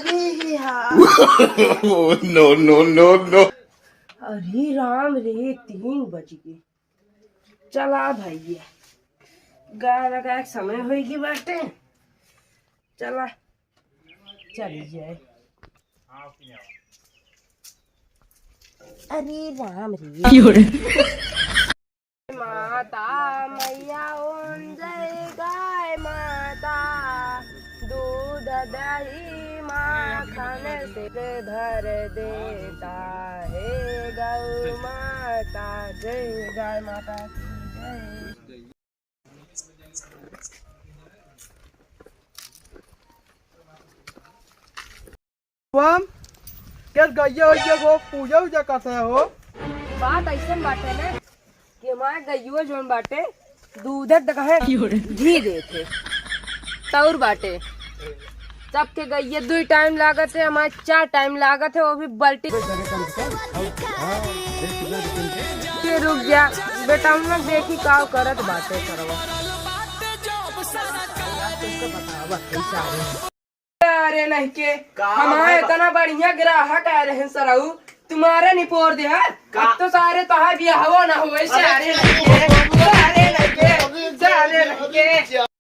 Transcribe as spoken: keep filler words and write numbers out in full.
अरे हाँ। Oh, no, no, no, no। अरे राम रे, तीन बज गए। चला भैया, गाय लगाए के समय होई गई बाटे। चला, चली जाए। अरे राम रे। माता मैया ओम जय गाय माता, दूध दही माखन से भर देता है गौ माता। जय गाय माता की जय। बम, के गइया उइया को पूजा उजा करते हो? बात ऐसन बाटे ना कि हमार गइयो जौन बाटे, दूध त कहे घी देते, तौर बाटे। सबके गइया दुई टाइम लागत है, हमार चार टाइम लागत है, वो भी बाल्टी। के रुक जा बेटा, हम ना देखी का करत बाटे सरवा। अरे नहीं के, का हमारे भाई बा- इतना बढ़िया ग्राहक आए रहे सरऊ, तुम्हारे निपोर दे है। का- अब तो सारे तोहार बियाहवो ना होए, सारे नहीं के, सारे नहीं के, सारे नहीं के।